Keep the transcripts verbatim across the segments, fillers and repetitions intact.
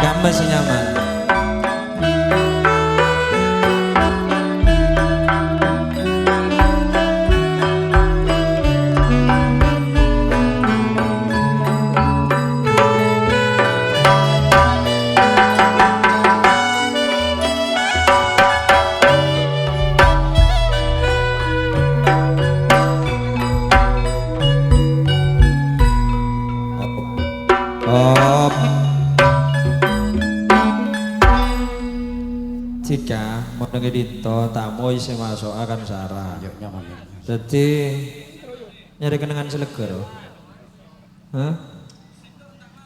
Kamma sè nyaman. Op. Jhâ', mon neng è dinto, tamoy sè maso'a kan sara. Ayo, nyaman, nyaman. Dhâddhi, nyarè kennengngan sè legghâ, ro. Hah?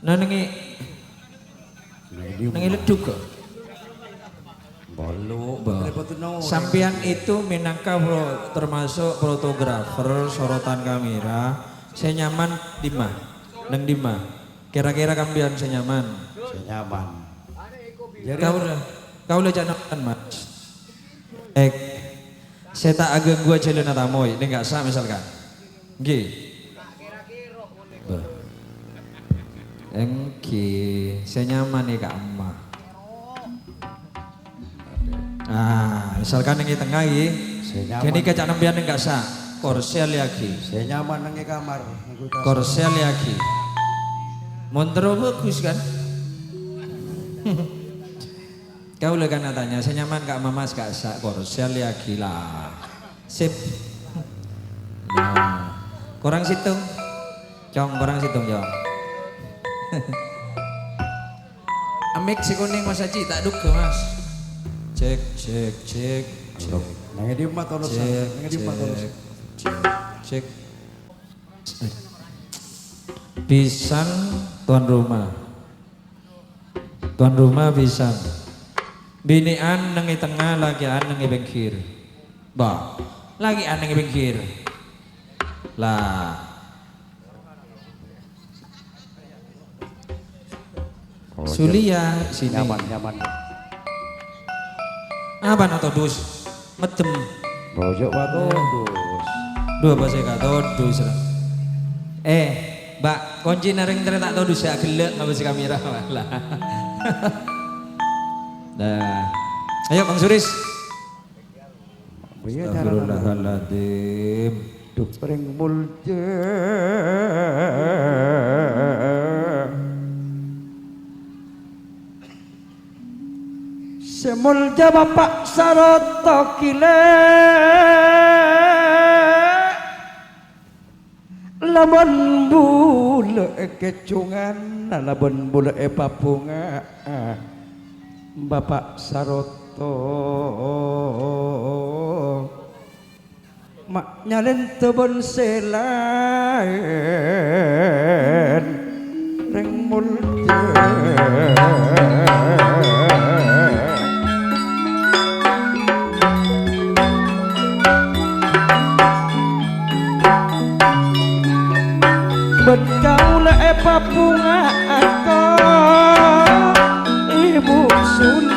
Nah, neng è, neng è leddhuk, kok. Bâllu'. Bah. Sampèyan itu minangka pro-, termasuk fotografer sorotan kamera. Sè nyaman dimma? Neng dimma? Kira-kira kampèyan sè nyaman? Sè nyaman. Kaulâ, kaulâ jhâ' nyaman, Mas. Eh, sè ta' aghângguwâ jhâlânna tamoy, neng ka'issa' misalkan. Ngghi. Bâh. Èngghi, sè nyaman è ka'emma. Ah, misalkan neng è tengnga, ghi. Sè nyaman. Ghânèka ca' sampèyan neng ka'issa'. Korsè alèyaghi. Sè nyaman neng è kamar. Korsè alèyaghi. Mon terro bhâghus, kan? Kaulâ kan atanya, sè nyaman ka'emma, Mas, ka'issa', korsè alèyaghi la. Sip. Nah, korang sèttong. Cong, korang sèttong, Cong. Amik sè konèng, Mas Haji, ta' dhuggâ, Mas. Cek, cek, cek, cek. Neng è dimma, Tono, San? Cek, neng è dimma, Tono, San? Cek, cek. Bhisan, tuan rumah. Tuan rumah bhisan. Binè'an neng è tengnga, lakè'an neng è pèngghir. Bâh, lakè'an neng è pèngghir. Lah. Oh, Sulia, sini. Nyaman, nyaman. Apa na todus? Meddem. Bojok patodus. Dua apa sè katodus, ra? Eh, Mbak, koncèna rèng terrè ta' todus, sè aghellâ' ngabâs kamera, malah. Nah. Ayo, Bang Suris. Iya, cara Astagfirullahaladzim. Duh, rèng molja. Sè molja Bapa' sarta kilè. Labân bulâ è kècungan, labân bulâ è pabbhunga, Bapa' sarta ma' nyalènto bân sè laèn. Rèng molja. Bân kaulâ èpabhunga'a Ibu Sulia.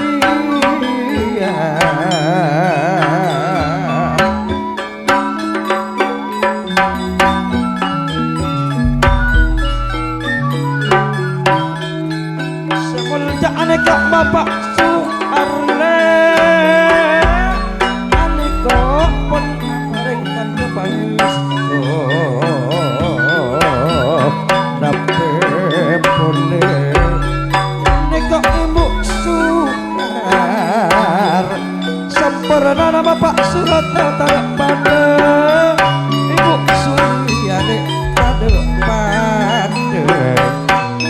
Sè molja anèka Bapa' Suarlè, anèka pon aparèng tandhâ pangèsto. Nabbhi polè anèka Ibu Suar. Sampèrana Bapa' Surata tadâ' padâ, Ibu Suryani tadâ' padâ.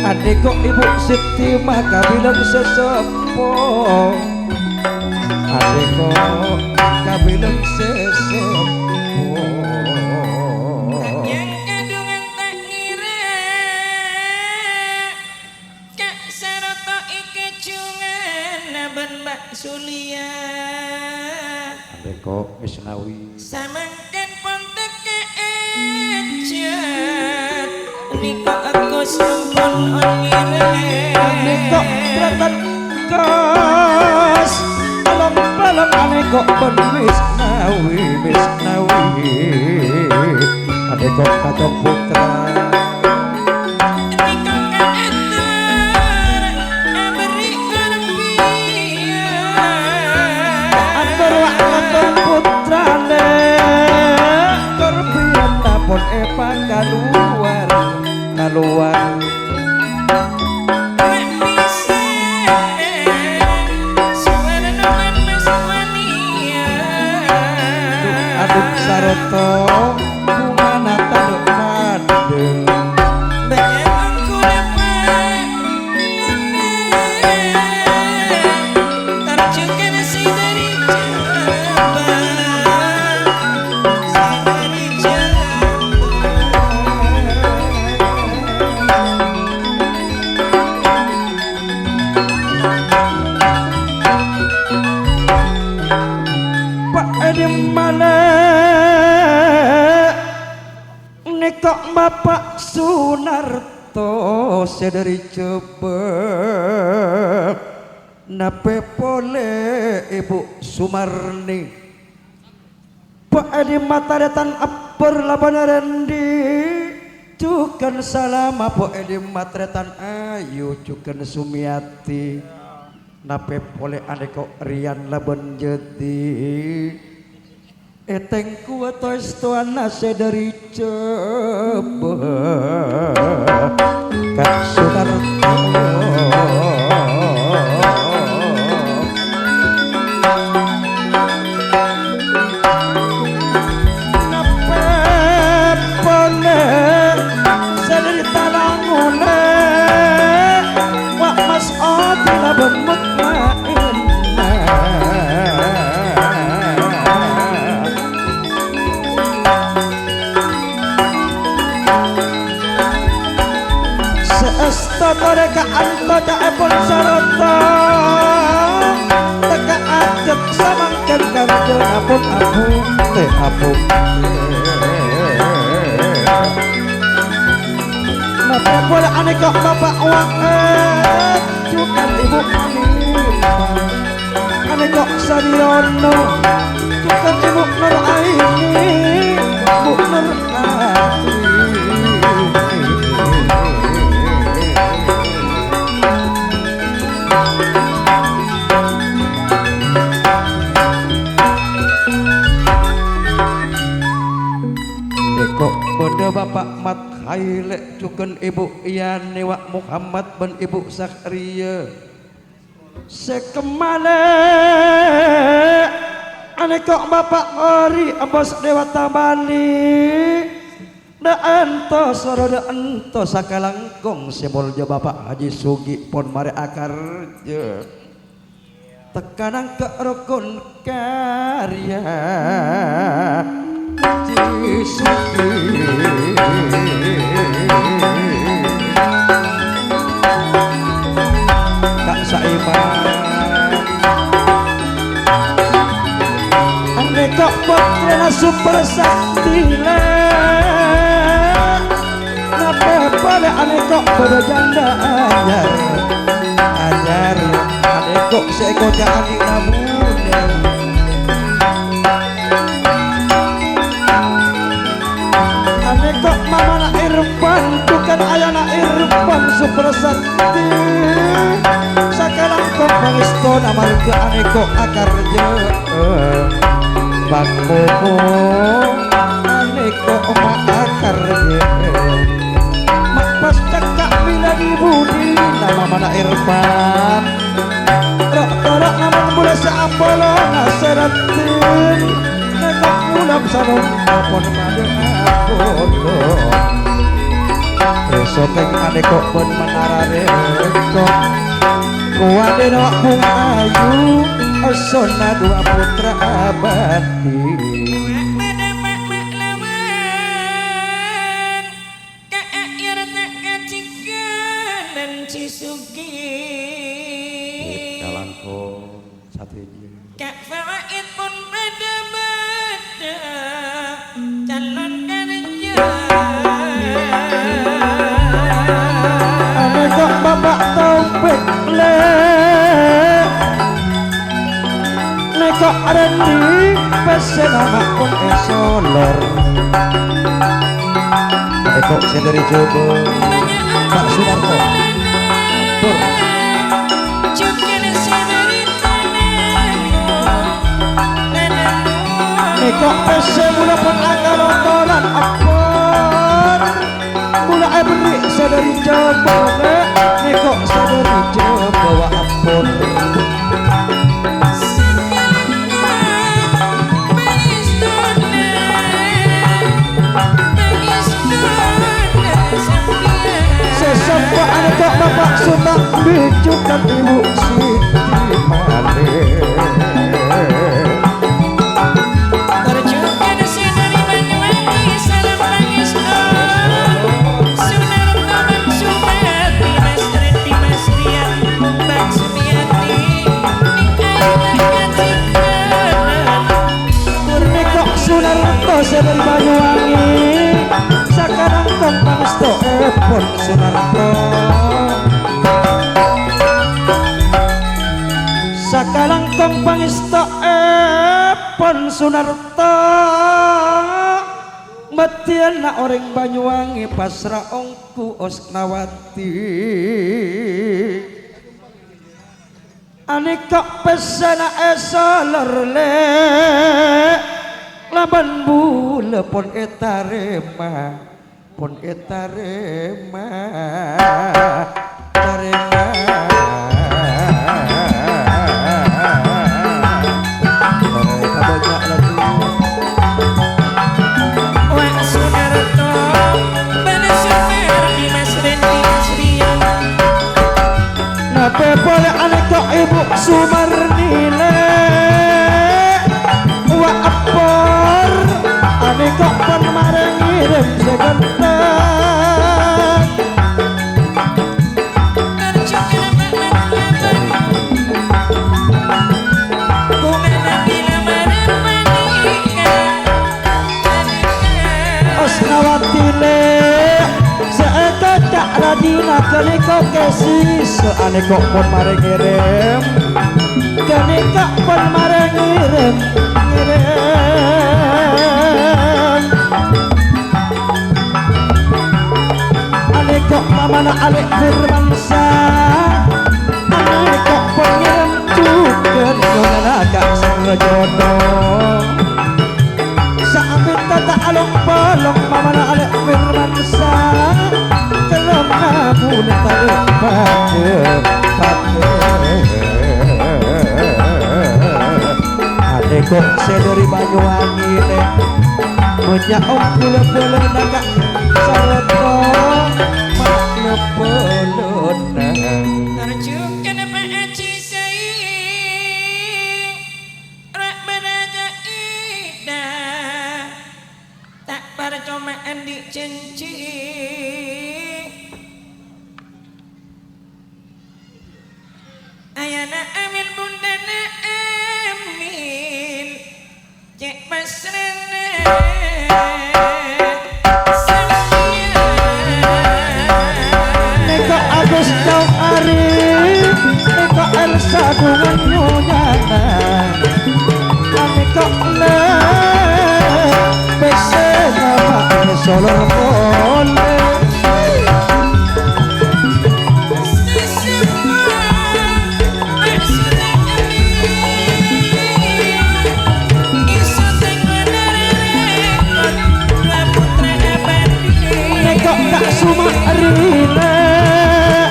Anèka Ibu Siti makabilang sè seppo. Anèka kabilang sè seppo. Yang kadungan tak ngira. Ka' sarta èkajhungana bân Mbak Sulia. Andèko Misnawi. Samangkèn pon tekka' ajhât, nèko Agus ampon onyèrè. Andèko Bratan Gus, alang-balang anèko bân Misnawi, Misnawi. Andèko Kacong Putra. Nèko kaatur aberri' Èpakalowar, kalowar. Aduk sarta bungana tanduk padheng. Pa' è dimma la nèka Bapa' Sunarto sè dhâri Jhâbâ, napè polè Ibu Sumarni. Pa' è dimma tarètan abbhâr labân Rendi, jhughân Salama, pa' è dimma tarètan Ayu, jhughân Sumiati. Napè polè anèko Rian labân Jhâdi. Ètèngkuwâ toèstowanna sè dhâri Jhâbâ, Ka' Sunarto. Napè polè sè dhâri Talangngonè, wa' mas odi labân mutmaènna. Sè èsto torè ka'anto ca'èpon sarta tèka ajhât samangkèn karjâna pon abhungkè, abhungkè. Napè polè anèko Bapa' Wa'ed, jhughân Ibu Manipang. Anèko Saryono, jhughân Ibu Nur Aini, Bu Nur Aini. Èko bâdâ Bapa' Mat Khailè, jhughân Ibu Yani, Wa' Muhammad bân Ibu Sakhriya. Sè kemmalè anèko Bapa' Ori, Bos Dewata Bali. Dâ' ènto soro dâ' ènto sakalangkong sè molja Bapa' Haji Sugi pon marè akarjâ. Tèka nangka' rokon karya Haji Sugi. Ka' Saiman. Anèko pottrana Super Sakti, la. Napè polè anèko bâdâ jhândhâ anyar. Anyar, anèko sè èkoca'aghi labuna. Anèko mamana Irfan, jhughân ayana Irfan Super Sakti. Sakalangkong pangèstona marghâ anèko akarjâ. Bangkoko anèko ma' akarjâ. Ma' pas cekka' bilâ dhi-budhina mamana Irfan. Ro'-toro' namong bulâ sè apolong asèratin. Nèko bulâ sarong apon padâ apolong. Rèsotèng anèko bân menara rèko. Kowadèno Bung Ayu, sonna dua putra abadi. Ka' ayar ta' kaciganan Cisugi. Kalangkong sadhâjâ. Ka' fawaid pon bâdâ-bâdâ calon karjâ. Anèko Bapa' Taufik, lè. Nèko Rendi, pèssèna ma' pon èsolor. Nèko sè dhâri Jhâbâ, Pak Sunarto. Pur. Nèko pèssè bulâ pon akalotoran, abbâ. Dhâri Jhâbâ, nèko sè dhâri Jhâbâ, wa' ampon. Sè sèmpa' anèko Bapa' Sutan, bhujukan Ibu Siti Malik. Parjughâna sè dhâri Banyuwangi, salam pangèsto. Sunarto Bang Sumadi, Mas Redi, Mas Rian, Bang Sumiati, nèng ayu ngajikan. Nèko Sunarto sè dhâri Banyuwangi, sakalangkong pangèstoèpon Sunarto. Sakalangkong pangèstoèpon Sunarto. Maddiyâna orèng Banyuwangi pasra ongghu Osnawati. Anèko pèssèna èsolor, Lè', labân bulâ pon ètarèma, pon ètarèma, tarèma. Tarèma bânnya' lagu. Wa' Sunarto, bân Sumardi, Mas Rendi, Mas Rian. Napa polè anèko Ibu Sumarni, Lè'? Wa' ampon, anèko pon marèngè rèm sè ghântheng. Osnawati, Lè', sè èkoca' rajina ghânèka kèsè, sè anèko pon marè ngèrèm. Ghânèka pon marè ngèrèm, ngèrèm. Anèko mamana Alè' Firmansyah, anèko pon ngèrèm jhughân nona ka' Sarjono. Sa'abinta ta' along-polong mamana Alè' Firmansyah, terro ngabunè talè padâ-padâ. Anèko sè dhâri Banyuwangi, Lè'. Bânnya' ongghu la-bhâlâna ka' Sarto, ma' la-bhâlâna. Tarjughân Pak Haji Said, ra' bârâjâ Ida, ta' parcoma andi' janji. Ayana amin, bundhâna amin, cè' pasrana sampèyan. Nèka Agus Daud Arif, nèka Elsa Dungan Nyonyana. Anèka la pèssèna ma' solor polè. Nèka ka' Suma'ri, Lè'.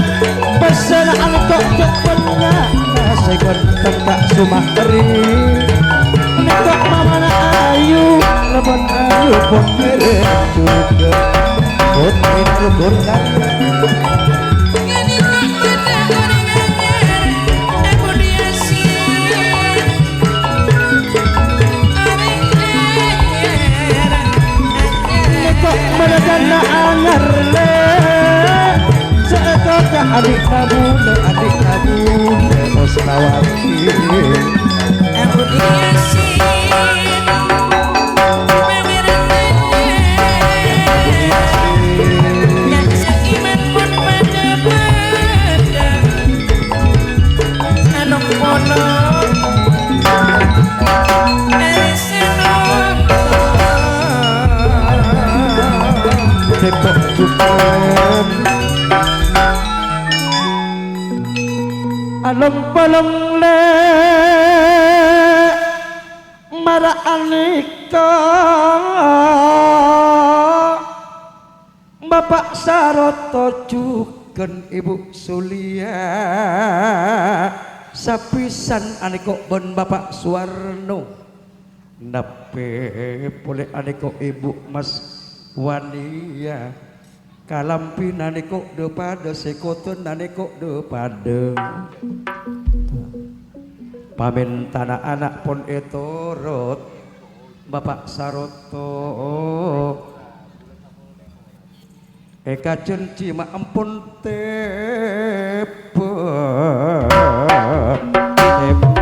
Pèssèna anèka cè' bânnya', sè ghânteng ka' Suma'ri. Nèka mamana Ayu, labân Ayu pon ngèrèm jhughân. Pon ngèrèm jhughân. Nèka maraddhâna anyar, Lè'. Sè èkoca' andi' kabulâ, andi' kabulâ Osnawati. Abu Yasin, Abu Yasin. Saiman pon padâ-padâ. Anom polong. Depok Jum'at. Along-palong, Lè', mara anèka. Bapa' Saroto jhughân Ibu Sulia, sapisan anèko bân Bapa' Suwarno. Nabbhi polè anèko Ibu Mas Wania. Kalambhina nèko dhâ-padhâ, sèkoddhâna nèko dhâ-padhâ. Pamèntana ana' pon ètorot, Bapa' Saroto. Èkajhânjhi ma' ampon tèbâ. Tèbâ.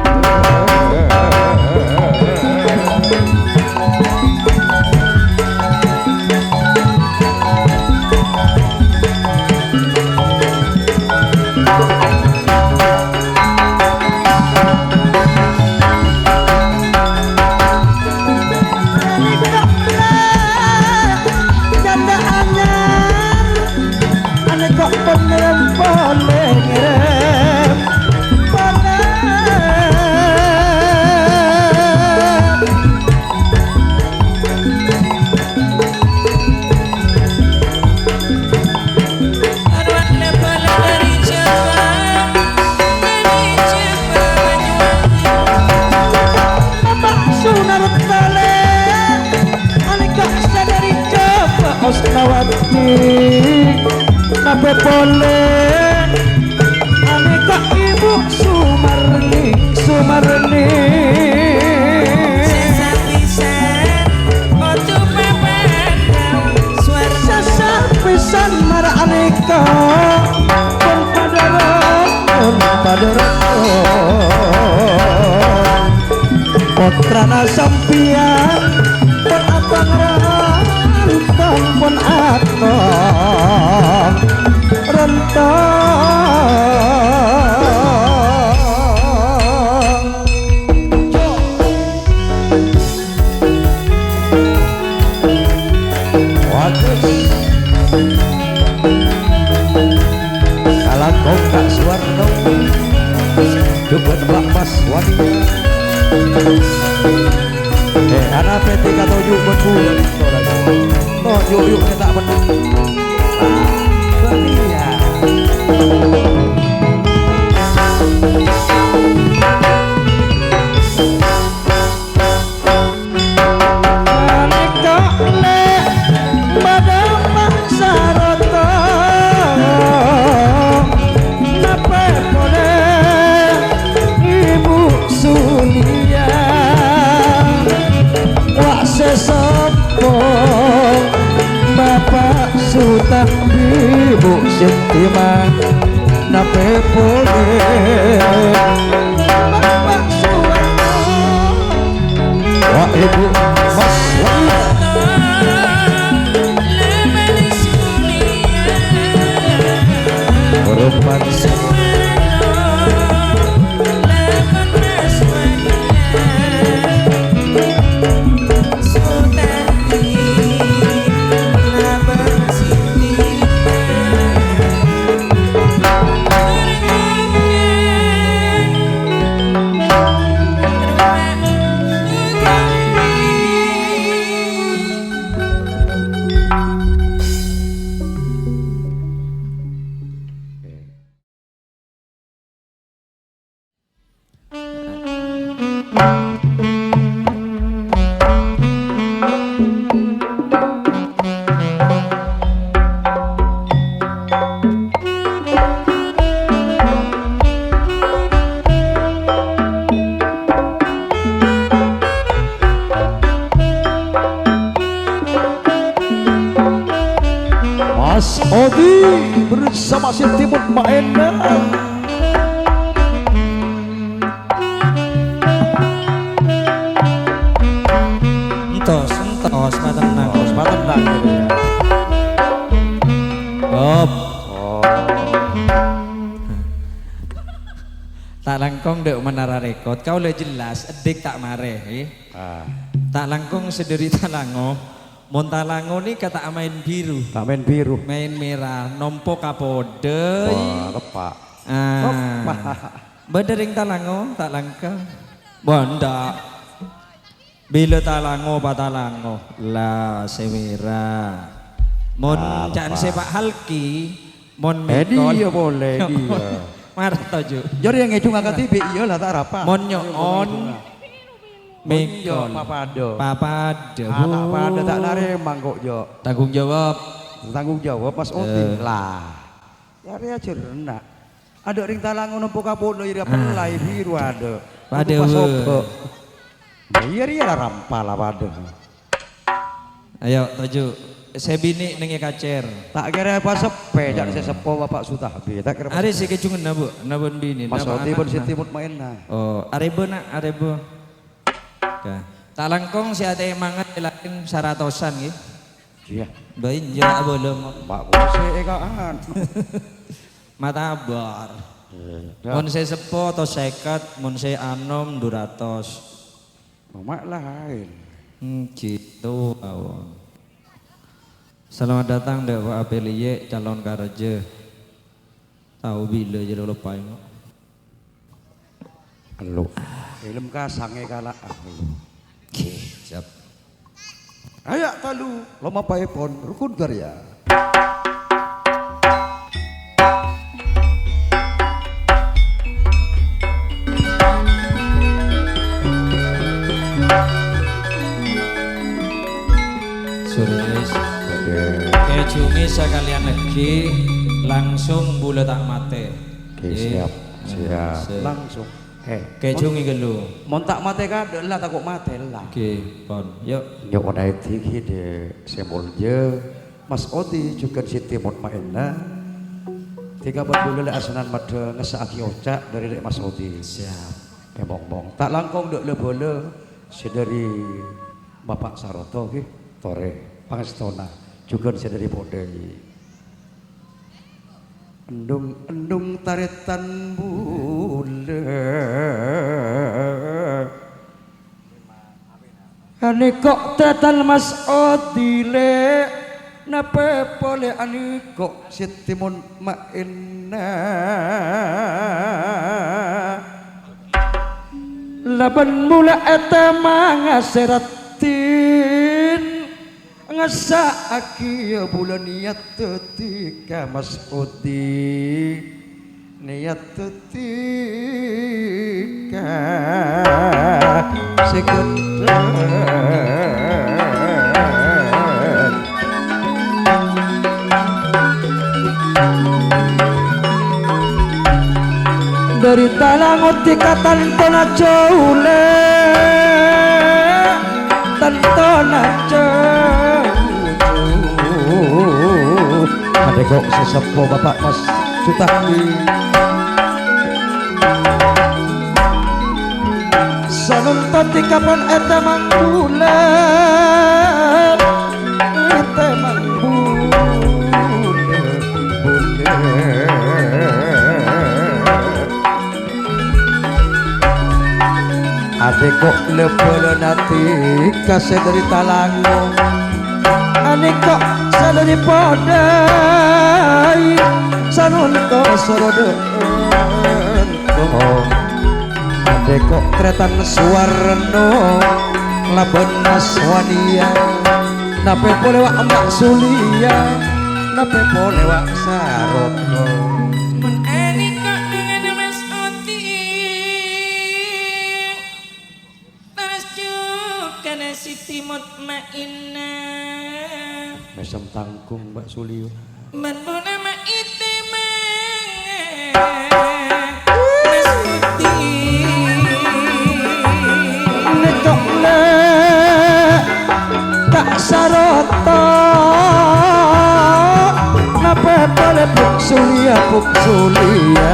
Jhândhâ anyar, anèko pon ngèrèm polè, ngèrèm polè. Arwah lè-polè dâri Jhâbâ, dâri Jhâbâ Banyuwangi. Bapa' Sunar Talè, anèka sadâri Jhâbâ Osnawati. Nabbhi polè, anèka Ibu Sumarni, Sumarni. Sè sapisan, kodhu pèpènang suwarna. Sè sapisan mara anèka, pon padâ ro-, pon padâ ro-, pottrana sampèyan, pon atong rontong, pon atong rontong. Waduh. Kalangkong Ka' Suwarno. Jhughân Bapa' Suwarno. Eh, ana' pètè katoju' bân bulâ. Toju', yu', yu', ta' bân. Ah, bâdiyâ. Nalèka lè' bâdâ Bapa' Saroto, nabbhi polè Ibu Sulia, wa' sè soppo Bapa' Sutan, Ibu Sètima, nabbhi polè Bapa' Suwarno. Wa' Ibu Mas Wahyu. Rupan Mas Odi bersama Siti Mutmainnah. Entos, entos, matennang. Entos, matennang, gitu ya. Op. Oh. Ta' langkong dâ' Menara Rekod, kaulâ jelas, eddik ta' marè, eh. Ah. Ta' langkong sadâri Talango. Mon Talango nèka ta' maèn biru. Ta' maèn biru. Maèn mèra, nompo kapodâ, eh. Wah, teppa'. Ah. Teppa'. Bâdâ rèng Talango, ta' langkong. Wah, endak. Bilâ Talango, pa Talango. La, sè mèra. Mon Ah, ca'na tepat. Sè Pak Halki, mon Eh, mèkol. Dia boleh, dia. Mara toju'. Jârèya ngèjhungnga kadhibi', iyâ la ta' arapa. Mon nyo'on, Mon iya, mèkol. Papadâ. Papadâ, Ah, ta' Bu. Padâ, ta' narèma engko', Jo. Tanggung jawab. Tanggung jawab, Mas Odi. Eh. Lah. Jârèya jârèna. Adâ' rèng talang nompo ka polo iri Ah. Pellai biru adâ'. Padâ, Tunggu pas Bu. Obâ. Nah, iyâ rèya la rampa la padâ. Ayo, toju'. Sè binè' nèng è kacèr. Ta' kèra paseppè, ca'na sè seppo Bapak Sutahdi. Ta' kèra Arè sè kèjhungnga, Bu. Napa binè'? Mas Napa Odi pon ana'na? Siti Mutmainnah. Oh, arèba, Na', arèba. Ka. Ta' langkong sè atè manget laèn saratosan, ngghi. Iya. Bâ, enjâ' abâlâ, Mo. Mbak Bose, eh, kaan. Matabâr. Iya. Mon sè seppo, atos sèket, mon sè anom, dhu ratos. Coma laèn. Hmm, gitu, awon. Selamat datang, Dek Pak Apeliye, calon karaja. Tao bilâ jârèya loppaè, Mo. Elo. Film kasangè kala. Oke, siap. Aya' talu, lomapaèpon Rukun Karya. Sorry, guys. Oke. Kèjhungè sakalèyan laghi, langsung bulâ ta' matè. Oke, Nggih. Siap, siap. Siap. Langsung. Eh, Kèjhungè ghâllu. Mon ta' matè kadâ', la tako' matè, la. Oke, pon. Yuk. Nyo'ona èdhi ghi, Dek, sè molja, Mas Odi jhughân Siti Mutmainnah. Dhika bân bulâ la asennana maddhâ ngessa'aghi oca' dâri Dek Mas Odi. Siap. Èmong-mong. Ta' langkong dâ' la-bâlâ sè dâri Bapak Saroto, ghi, torè pangèstona jhughân sè dâri Podai. Endhung-endhung tarètan bulâ. Anèko' tarètan Mas Odi, Lè', napè polè anèko' Siti Mutmainnah. Labân bulâ ètèmanga sè raddhin. Ngessa'aghi bulâ niyat dhâddhi ka Mas Odi, niyat dhâddhi ka sè ghândhâr. Dâri talang Odi ka tantona jhâu, Lè'. Tantona jhâu. Anèko' sè seppo Bapak Mas Sutahdi. Sanonto dhika pon ètèmang bulâ. Ètèmang bulâ, bulâ. Anèko' la-bâlâna dhika sè dâri talang. Anèko' sè dâri Podai. Sanonto soro dâ' engko'. Anèko' tarètan Suwarno labân Aswaniya. Napè polè wa' Mak Suliya. Napè polè wa' Saroto. Mon anèko' dengan Mas Odi, terus jhughân Siti Mutmainnah. Mèsem tanggung, Mbak Suliya. Mon bulâ ma' ètèmang Mas Odi. Anèko' Lè'. Ta' Saroto, napè polè Bu' Suliya, Bu' Suliya.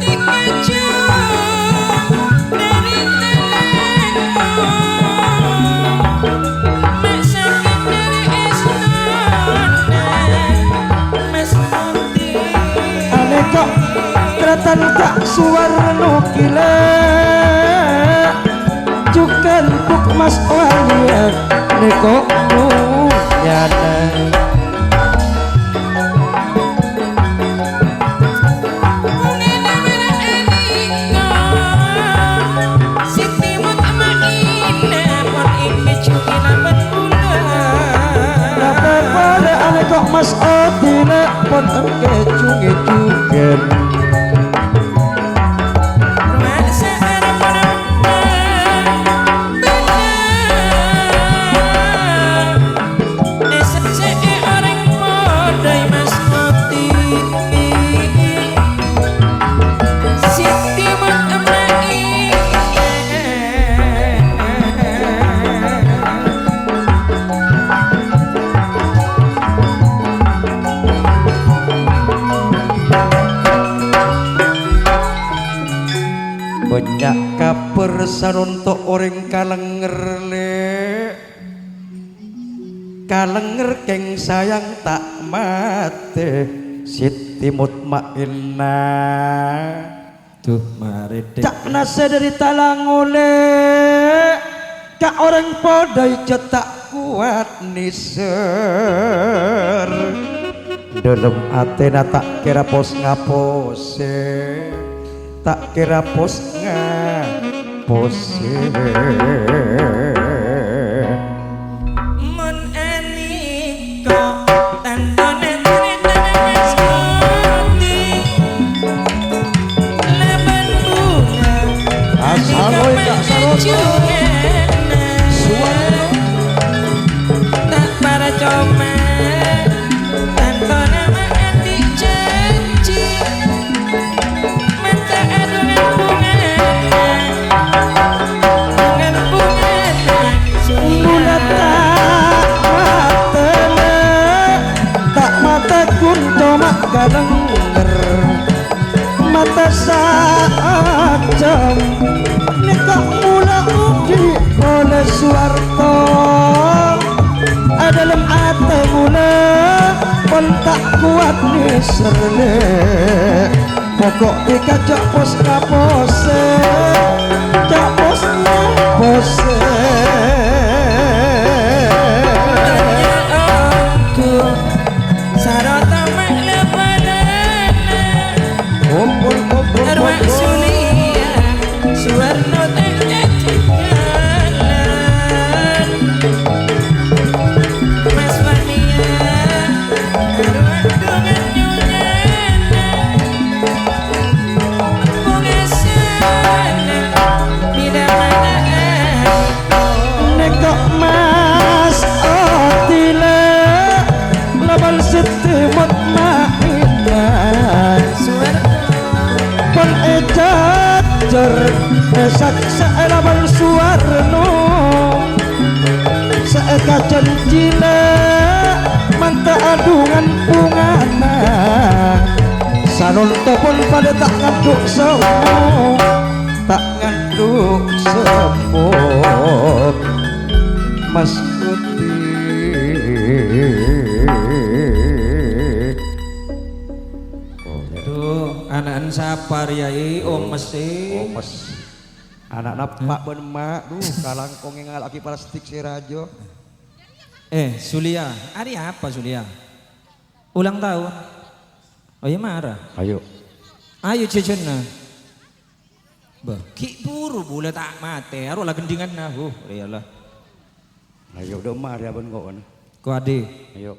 Dikajhâ' dâri tenang, ma' sakèt dâri èstona, Mas Anèko' tarètan Ka' Suwarno Gilè, jhughân Bu' Mas Waliya, anèko' nonyana. Siti Mutmainnah pon èkajhungè labân bulâ. Bânnya' kabhâr sanonto' orèng kalènger, Lè'. Kalènger kèng sayang ta' matè, Siti Mutmainnah. Duh, marè, Dèk. Ca'na sè dhâri talang olè, ka orèng padâ ijâ ta' kowat nèser. Dâlem atèna ta' kèra pos-ngaposè, ta' kèra pos-ngaposè. Mon anèka tantona tarètan Mas Odi, laban bunga Asal anèka oi, Kak Sarot. Panjungan. Suwarno. Ta' parcoma, tantona ma' andi' janji. Mata adungan bungana, adungan bungana. Mula ta' matèna, ta' matè ghun coma kalènger. Mata saajâm nèka mula odi' polè Suwarto. È dâlem atè mula pon ta' kowat nèser, Lè'. Pokok dhika jhâ' pos-ngaposè, jhâ' pos-ngaposè. Sarata ma'na panana. Kumpul, kumpul, Arwah kumpul. Sulia, Suwarno teng ajigalan. Mas Wania, arwah dungan nyonyana. Pungkasanna, bila mana Nèko Mas Odile, laban Siti Mutmainnah. Pon èjajâr, èsaksè'è laban Suwarno. Sè èkajanjina, manta adungan bungana. Sanonto pon padâ ta' ngadhu' semmo. Ta' ngadhu' semmo, Mas Kuti. Duh, ana'en sapa rèya, è? Omes, è? Omes. Ana'na emma' bân emma', duh, kalangkong èngala'aghi plastik sè rajâ. Eh, Sulia, hari apa, Sulia? Ulang tahun? Oh, iyâ, mara. Ayo. Ayo, jhâjhâna. Bâh, ghi' buru bulâ ta' matè, aro la gendhinganna. Huh, rèya la. Ayo, dâ' emma' rèya bân ko', kan? Ko' Adi. Ayo.